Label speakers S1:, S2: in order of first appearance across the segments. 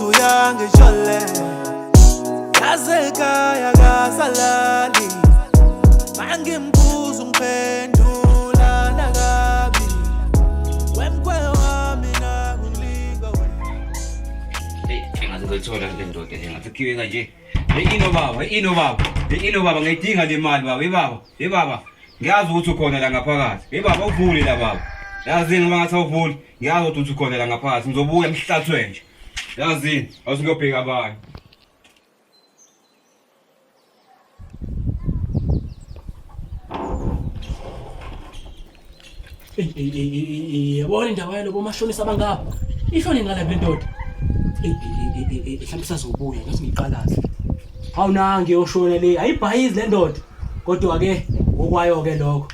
S1: Uthi uyangijole yazekhaya kasalali mangimbuza ungiphendula nakabi wemkwe wami nakungilinga wena.
S2: Hey, engathi uzoyithola le ndoda le ngathi khiwe kanje. Hey ino baba, hey ino baba. Hey ino baba ngiyidinga le mali baba, hey baba, hey baba. Ngiyazi ukuthi ukhona la ngaphakathi. Hey baba uvule la baba. Yazi ngoba ngathi awuvuli, ngiyazi ukuthi ukhona la ngaphakathi. Ngizobuya ngihlathwe nje. Yazi, awusingiyobheka abanye.
S3: Yabona indaba yalo bomashonisa abangapha. Ishone ngala kule ndoda. Mhlawumbe isazobuya ngathi ngiqalaze. Hawu nangi yoshona le, ayibhayizi le ndoda. Kodwa ke ngokwayo ke lokho.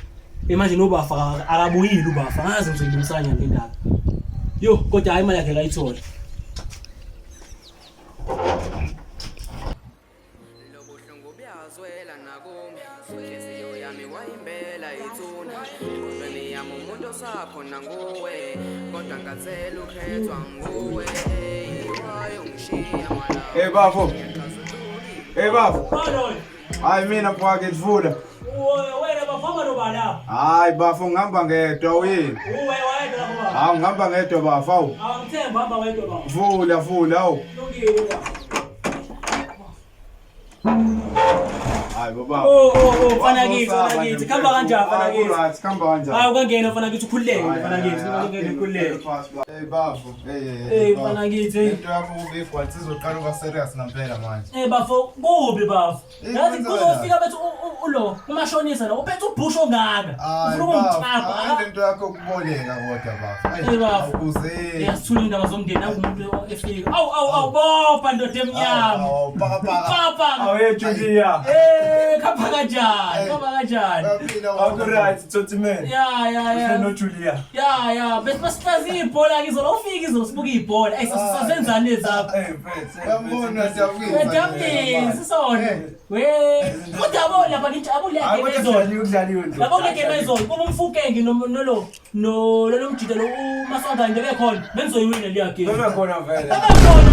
S3: Manje nobafa akabuyile ubafa, ngazi ngizoyilungisa kanjani le ndaba. Yo, kodwa hayi imali yakhe akayitholi.
S4: Lobuhlungu buyazwela nakumi inhliziyo yami wayimbela ithuna engqondweni yami umuntu osakhona nguwe kodwa ngathela ukhethwa nguwe wayongishiya mala
S5: Hey bafo. Hey bafo. Hayi mina mfowethu vula.
S3: Wena bafamba nobani lapha?
S5: Hayi bafo ngihamba ngedwa uyini?
S3: Uwe wedwa lapho baba.
S5: Hawu ngihamba ngedwa bafo awu.
S3: Awungithemba hamba wedwa baba.
S5: Vula vula awu.
S3: Lungile baba.
S5: Hayi baba.
S3: Oh oh oh mfana kithi mfana kithi khamba kanjani mfana kithi?
S5: Right khamba kanjani?
S3: Hayi ukangena mfana kithi ukhululeke mfana kithi ukangena ukhululeke.
S5: Hey bafo. Hey hey.
S3: Hey mfana kithi.
S5: Into yakho ubigwa sizoqala uba serious ngempela manje.
S3: Eh bafo kubi bafo.
S5: Eh,
S3: Yazi
S5: kwenzakalani?
S3: kuzofika bethi ulo umashonisa lo uphethe ubhusho ongaka.
S5: Hayi
S3: Ufuna
S5: bafo.
S3: ukungixhapha.
S5: Hayi lento yakho ukuboleka kodwa bafo. Hayi,
S3: Eh, bafo.
S5: awukuzeli.
S3: Yasithula indaba zomndeni nangumuntu efika. Awu awu awu bopha ndoda emnyama.
S5: Awu paka paka.
S3: Papa.
S6: Awe Julia.
S3: Eh khapha kanjani? Khapha kanjani?
S5: Baphila
S6: Awukho right Tsotsi man.
S3: Ya ya ya.
S6: No Julia.
S3: Ya ya bese basihlaziya ibhola ke izolo ufika izolo sibuka ibhola. Ey sasenzani ezakho?
S6: Eh mfethu.
S5: Uyambona siyakuyisa.
S3: Uyajabulisa isona. We, kodwa yabo lapha ngijabule
S6: Hayi
S3: yake
S6: kodwa
S3: izolo.
S6: kudlaliwe kudlaliwe nje.
S3: Yabo kule game izolo kuba umfukenge no nolo no lolo mjida lo uMaswanganye bebekhona bengizoyiwina leya game.
S6: Bebekhona vele.
S3: Bebekhona.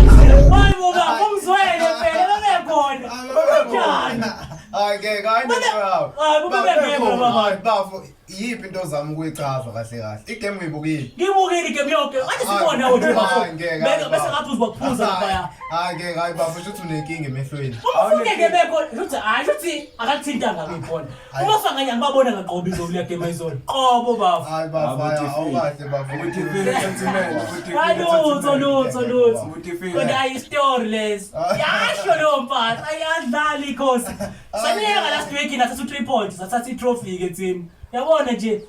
S3: Hayi boba ungizwele phela bebekhona. Kanjani?
S5: Hayi ngeke hayi
S3: Bebe-
S5: into yakho.
S3: Hayi, bube bengekho laba bantu.
S5: Bafo iyiphi into ozama ukuyichaza kahle kahle? Igame uyibukile.
S3: Ngibukile igame yonke. Athi sibona wena bafo.
S5: Hayi, ngeke,
S3: Bese
S5: hayi,
S3: bese
S5: bafo.
S3: ngathi uzobaphuza lapha.
S5: Hayi ngeke hayi bafo shuthi unenkinga emehlweni.
S3: Umfukenge bekho shuthi hayi shuthi akakuthintanga kuyibona. UMaswanganye angibabona ngaqoba izolo kuleya game izolo. Qobo bafo.
S5: Hayi bafo hayi awukahle bafo.
S6: Ukuthi vele Tsotsi man. Ukuthi
S3: Hayi lutho lutho lutho.
S6: Ukuthi vele.
S3: Kodwa hayi story lesi. Yasho lo mfana ayadlala ikhosi. Saniyeka last week nathatha u3 points sathatha i-trophy ke thina. Yabona nje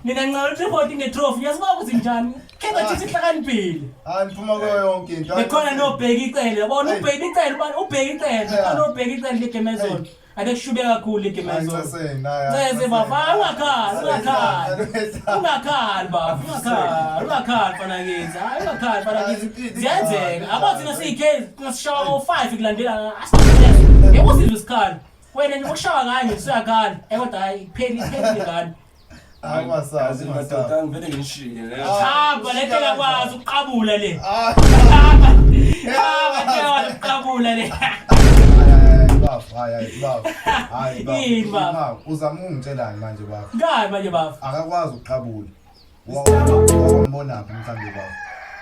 S3: nina ncala u3 point nge-trophy yaziba ukuthi njani. Kaizer Chiefs ihlakaniphile.
S5: Hayi niphuma kuyo yonke into.
S3: Bekhona nobheka icele yabona
S5: Hey.
S3: ubheka icele ubani ubheka icele
S5: Yeah.
S3: khona ubheka icele le game ezolo. Ake kushube kakhulu le game
S5: Hayi
S3: ezolo.
S5: nceseni hayi.
S3: Ncese bafana ungakhali ungakhali. Ungakhali baba, ungakhali, ungakhali mfana kithi. Hayi ungakhali mfana kithi. Ziyenzeka. Abo thina siyi-case, singasishawa ngo-5 kulandelana. Asistress. Yebo sizwe isikhala. Wena nje ukushawa kanye usuyakhala. Eh kodwa hayi ipheli iphelile ngane.
S5: Hayi ungasazi ungasazi.
S6: Madoda ngivele ngishiye.
S3: Hamba le nto yakwazi ukuqabula le.
S5: Hayi
S3: Hamba. Hamba nje yakwazi ukuqabula le.
S5: hayi bafo hayi hayi bafo. Hayi bafo.
S3: Yini, bafo?
S5: Hawu, Uzama ukungitshelani manje bafo?
S3: Ngani manje bafo?
S5: Akakwazi ukuqabula. Wambonaphi mhlawumbe bafo?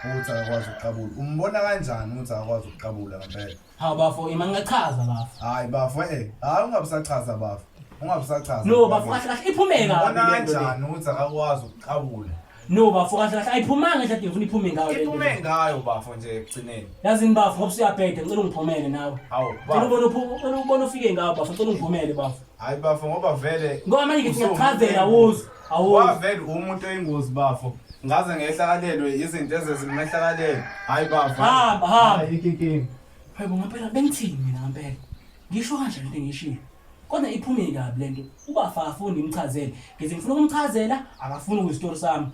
S5: Ukuthi akakwazi ukuqabula. Umbona kanjani ukuthi akakwazi ukuqabula ngempela?
S3: Hawu bafo, ima ngingachaza bafo.
S5: Hayi bafo eh. Hayi ungabusachaza bafo. Ungabusachaza.
S3: No bafo kahle kahle iphume kabi.
S5: Umbona
S3: le nto le.
S5: kanjani ukuthi akakwazi ukuqabula?
S3: No bafo kahle kahle ayiphumanga nje ngifuna iphume ngayo le nto.
S5: Iphume ngayo bafo nje ekugcineni.
S3: Yazini bafo ngoba usuyabheda ngicela ungiphumele nawe.
S5: Hawu
S3: Ngicela
S5: bafo.
S3: ubone ngicela ubone ufike ngawo bafo ngicela ungiphumele bafo.
S5: Hayi bafo ngoba vele
S3: Ngoba manje ngithi ngiyachazela awuzwa. Awuzwa.
S5: Wavele umuntu oyingozi bafo. Ngaze ngehlakalelwe izinto ezezimehlakalele. Hayi bafo.
S3: Hamba hamba.
S5: Hayi inkinga.
S3: Hayibo ngempela bengithini mina ngempela. Ngisho kanjani into engishilo. Kodwa iphume kabi lento. Ubafa afuni ngimchazele. Ngize ngifuna ukumchazela akafuni ukuzwa isitori sami.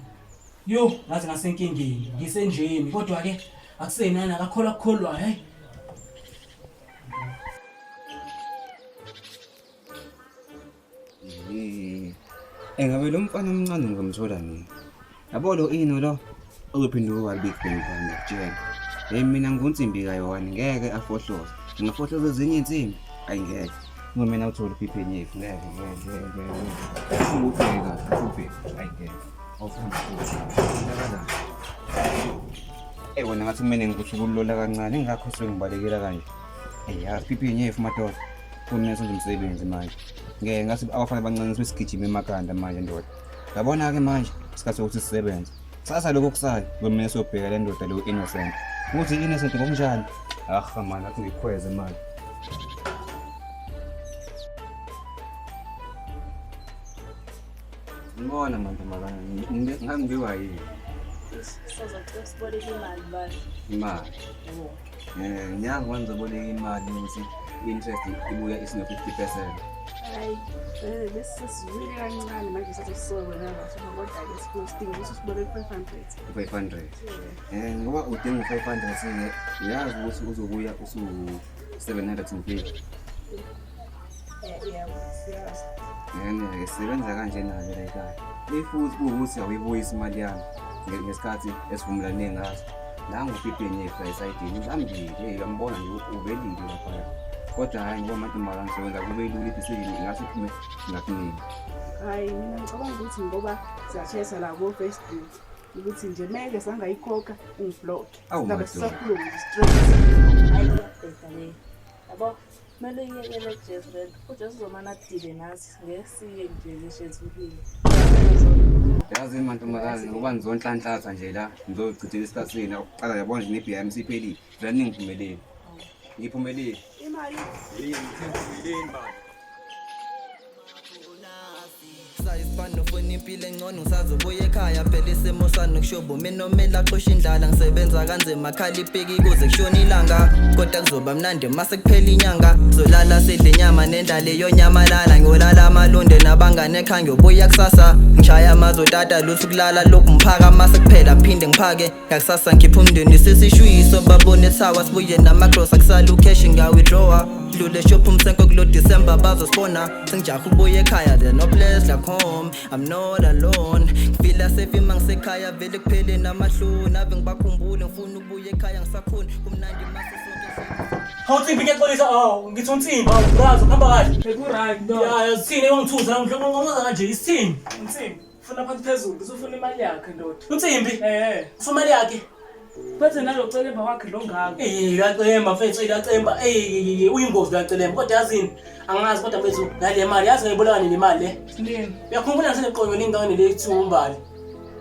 S3: Yo ngaze ngasenkingeni ngisenjeni kodwa ke akusenani akakholwa kukholwa hey.
S2: Engabe lo mfana omncane ngizomthola nini? Yabo lo ino lo uzophenduka big bang phana ngiyakutshela. Hey mina ngunsimbi kaYohane ngeke afohloze. Ngingafohloza ezinye insimbi. Ayi ngeke. Ngoba mina uthole iphiphi enyefu ngeke ngeke ngeke ngeke. Ufuna ubheke kahle ubheke. Ayi ngeke. Awufuni futhi. Unakalani. Ey wena ngathi kumele ngikuthi ukulola kancane ingakho sengibalekela kanje. Ey yazi pipi yenyefu madoda. Kumele senze umsebenzi manje. Ngeke ngathi abafana abancane sesigijima emakhanda manje ndoda. Yabona ke manje isikhathi sokuthi sisebenze. Kusasa lokho kusayo kumele siyobheka le ndoda lo innocent. Ukuthi innocent ngokunjani? Ah man athi ngikhweze manje. Ngibona mantombazane ngangibiwa yini?
S7: Sazocela siboleke imali bani.
S2: Imali. Eh, ngiyazi uma ngizoboleka imali ukuthi i-interest ibuya isino 50%.
S7: Hayi, eh bese sesizwile kancane manje sesisoko nalapho kodwa ke sifuna sidinga ukuthi siboleke 500.
S2: 500. Eh, ngoba udinga 500 ke uyazi ukuthi uzobuya usu 750.
S7: Eh yebo, siyazi.
S2: Ngeke sisebenza kanjena-ke la ekhaya. If uthi kuwukuthi awuyibuyisi imali yami ngesikhathi esivumelane ngaso, nangu upipeni yethu la esayidini ubambile, hey uyambona nje ukuthi uvelile laphaya. Kodwa hhayi ngoba amantombazane sewenza kube lula i-decision ingase iphume ngakuningi.
S7: Hayi, mina ngicabanga ukuthi ngoba siyashesa la ko Facebook ukuthi nje meke sangayikhokha ungiblock.
S2: Awu,
S7: Singabe
S2: madoda.
S7: sisakhuluma nje straight.
S8: Hayi iyabheda le. Yabo, kumele uyekele Jesu le nto. UJesu uzomane adile nathi ngeke siye nje ngisho ezulwini.
S2: Yazi mantombazane ngoba nizonhlanhlatha nje la nizochithela isikhathi senu akuqala yabona nje ne-B_M isiphelile. Vele ningiphumeleli. Ngiphumeleli.
S7: Imali
S2: Ngiphumeleli baba.
S4: Sayisibani ufuna impilo engcono ngisazobuya ekhaya phela isimo sanokushoba mina omele axoshe indlala ngisebenza kanzima khala ipiki kuze kushone ilanga kodwa kuzoba mnandi mase kuphela inyanga zolala sidle inyama nendlala iyonyamalala ngiyolala amalunde nabangane ekhaya ngiyobuya kusasa ngishaya amazotata lutho ukulala lokhu ngiphaka mase kuphela phinde ngiphake ngakusasa ngikhipha umndeni sesishwiso babone thawa sibuye namagrosa kusala ukheshi ngiyawithdrawa dlule shop umsenko kulo December bazosibona sengijaha ukubuya ekhaya there no place like home I'm not alone ngifila safe ima ngisekhaya vele kuphele namahloni ave ngibakhumbule ngifuna ukubuya ekhaya ngisakhona kumnandi mase sonke
S3: Hawu Nsimbi ngiyaxolisa awu ngithi uNsimbi awu brazo kuhamba kahle.
S9: Beku-right ndoda.
S3: Ya yazithini wangithusa namhlanje ngibuza kanje isithini?
S9: Nsimbi, ufuna phansi phezulu, usufuna imali yakhe ndoda.
S3: UNsimbi
S9: Eh,
S3: ufuna imali yakhe.
S9: phethe nalo celemba wakhe lo ngaka.
S3: Eh uyacemba mfethu uyacemba. Eh uyingozi uyacelemba kodwa yazini angazi kodwa mfethu nale mali yazi ngayibulala nini imali le.
S9: Nini?
S3: Uyakhumbula ngiseneqonyo ningane le kuthiwa umbali.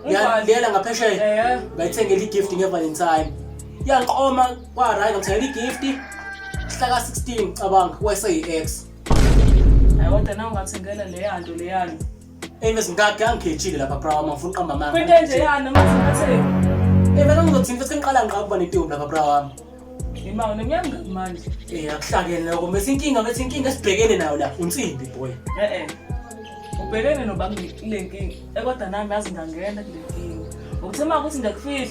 S9: Umbali?
S3: Liyela ngaphesheya.
S9: Eh,
S3: Ngayithengela igift ngeValentine. Yangiqoma kwa right ngithengela igift. Mhla ka 16 cabanga wese ex.
S9: hayi kodwa nawe ungathengela leya nto leyana.
S3: Ey ngake angikhethile lapha bra wami ngifuna uqamba amanga.
S9: Kwinto enje yana mase ngatheni.
S3: Eh vele ngizothini futhi ngiqala ngiqala ukuba nentombi lapha bra wami.
S9: Imali neminyaka manje.
S3: Eh akuhlangene lokho bese inkinga bese inkinga esibhekene nayo la unsimbi boy.
S9: Eh eh. Ubhekene noba kule nkinga. Eh kodwa nami yazi ngangena kule nkinga. Ngokuthi uma kuthi ngiyakufihla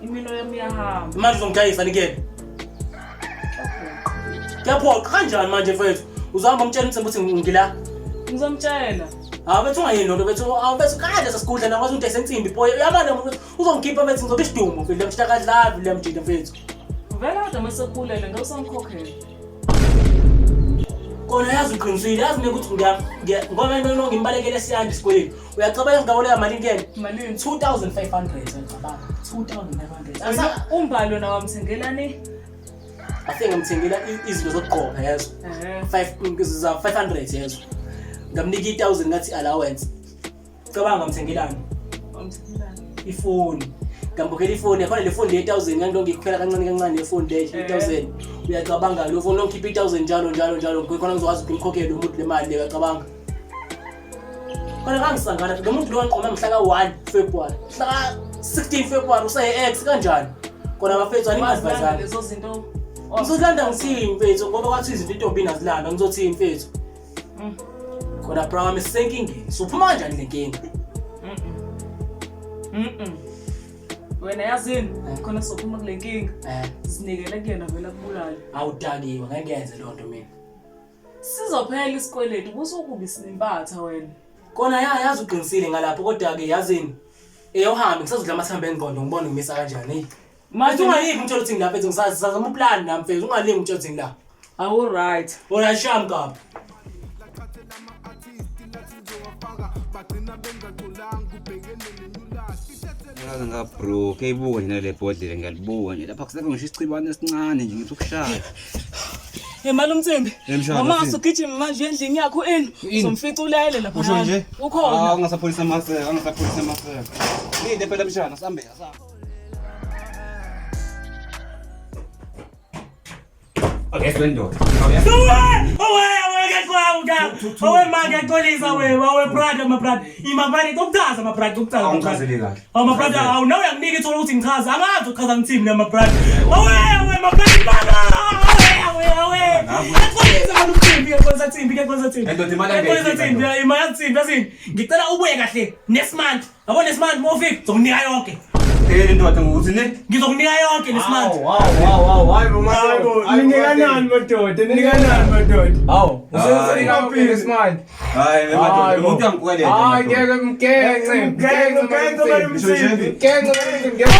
S9: imino yami iyahamba.
S3: Manje uzongidayisa nikele. Kuyaphoqa kanjani manje mfethu? Uzohamba umtshela umtshela ukuthi ngila.
S9: Ngizomtshela.
S3: Hawu bethu ungayini lonto bethu awu bethu kade sasigudla nakwazi udayisa insimbi boy. Uyabona umuntu uzongikhipha bethu ngizobe isidumo mfethu lamjita kadlavi lamjita mfethu.
S9: Vele kodwa mase kubulele ngeke usamkhokhela.
S3: Kona yazi uqinisile yazi mina ukuthi ngiya ngiya- ngoba mina ngimbalekele siyanda esikoleni. Uyacabanga ngingaboleka malini kuyena?
S9: Malini?
S3: 2500 ngicabanga. 2500. Asa
S9: Umbali wona wamthengelani?
S3: afike ngamthengela izinto zokugqoka yazo.
S9: Eh.
S3: 5 za 500 yazo. Ngamnika i1000 ngathi allowance. Cabanga ngamthengelani?
S9: Wamthengelani?
S3: Ifoni. Ngamkhokhela ifoni yakhona le foni le 1000 ngangilonke ngikhokhela kancane kancane le foni le 1000. Uyacabanga lo foni longikhipha i1000 njalo njalo njalo khona ngizokwazi ukuthi ngimkhokhele lo muntu le mali le uyacabanga. Khona kangisangana lo muntu lo wangiqoma mhla ka-1 February. Mhla ka-16 February useye-ex kanjani? Kona bafethu
S9: Wazilanda
S3: aningi-advisani.
S9: lezo zinto.
S3: Ngizolanda ngithini mfethu ngoba kwathi izinto intombi ingazilanda ngizothini mfethu?
S9: Mm.
S3: Khona bra wami sisenkingeni. Sophuma kanjani le nkinga?
S9: Mhm. Wena yazini
S3: Eh.
S9: khona sophuma kule nkinga.
S3: Eh,
S9: Sinikele kuyena vele akubulale.
S3: awudakiwe ngeke ngiyenze leyo nto mina.
S9: Sizophela isikweletu kusukubi sinimpatha wena.
S3: Kona ya yazi uqinisile ngalapho kodwa ke yazini. Eh uhambe ngisazodla amathambo engqondo ngibone ngimisa kanjani. Hey. Manje ungalingi umtshela ukuthi ngila mfethu ngisazama uplan nami mfethu ungalingi umtshela ukuthi ngila.
S9: Awu right.
S3: Wona sham kabi.
S2: Ngaze ngabroke eyibuka nje nale bhodlela ngiyalibuka nje lapha kusekho ngisho isicibane esincane nje ngithi ukushaya.
S9: Hey malumcimbi.
S2: Hey, mshana,
S9: Mama
S2: uthini?
S9: usugijima manje endlini yakho ini.
S2: Ini?
S9: Uzomfica ulele lapha.
S2: Usho nje?
S9: Ukhona.
S2: Ah, ungasapholisa amaseko, ungasapholisa amaseko. Linde phela mshana, sambe asambe. Okay, ndoda.
S3: Owe, owe, ngiyaqonda. Owe ma ngiyaxolisa we, owe brother, my brother. Ima brother, ukuchaza my brother, ukuchaza.
S2: Awungichazeli kahle.
S3: Awu my brother, awu nawe uyanginika ithola ukuthi ngichaze. Angazi uchaza ngithini mina my brother. Owe, owe my brother, baba. Owe, owe, owe. Ngiyaxolisa manje umcimbi, ngiyaxolisa thimbi, ngiyaxolisa thimbi.
S2: Ndoda, imali
S3: Ngiyaxolisa
S2: angiyidinga,
S3: thimbi, imali yathimbi, yathimbi. Ngicela ubuye kahle next month. Yabo next month mawufika, ngizokunika yonke.
S2: Eh ndoda ngokuthi ne?
S3: Ngizokunika yonke next month.
S6: Hayibo, nikanani madoda, nikanani madoda.
S5: Hawu,
S6: Usenikamphisi manje.
S2: Hayi madoda, umuntu uyangikweleta.
S6: Hayi ngeke mgence, mgence
S5: mgence
S6: mgence mgence mgence.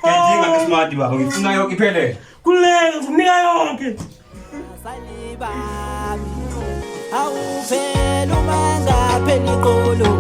S2: Ngiyadinga ngesimati baba, ngifuna yonke iphelele.
S3: Kuleka ngikunika yonke.
S1: Awuphela uma ngaphela iqolo.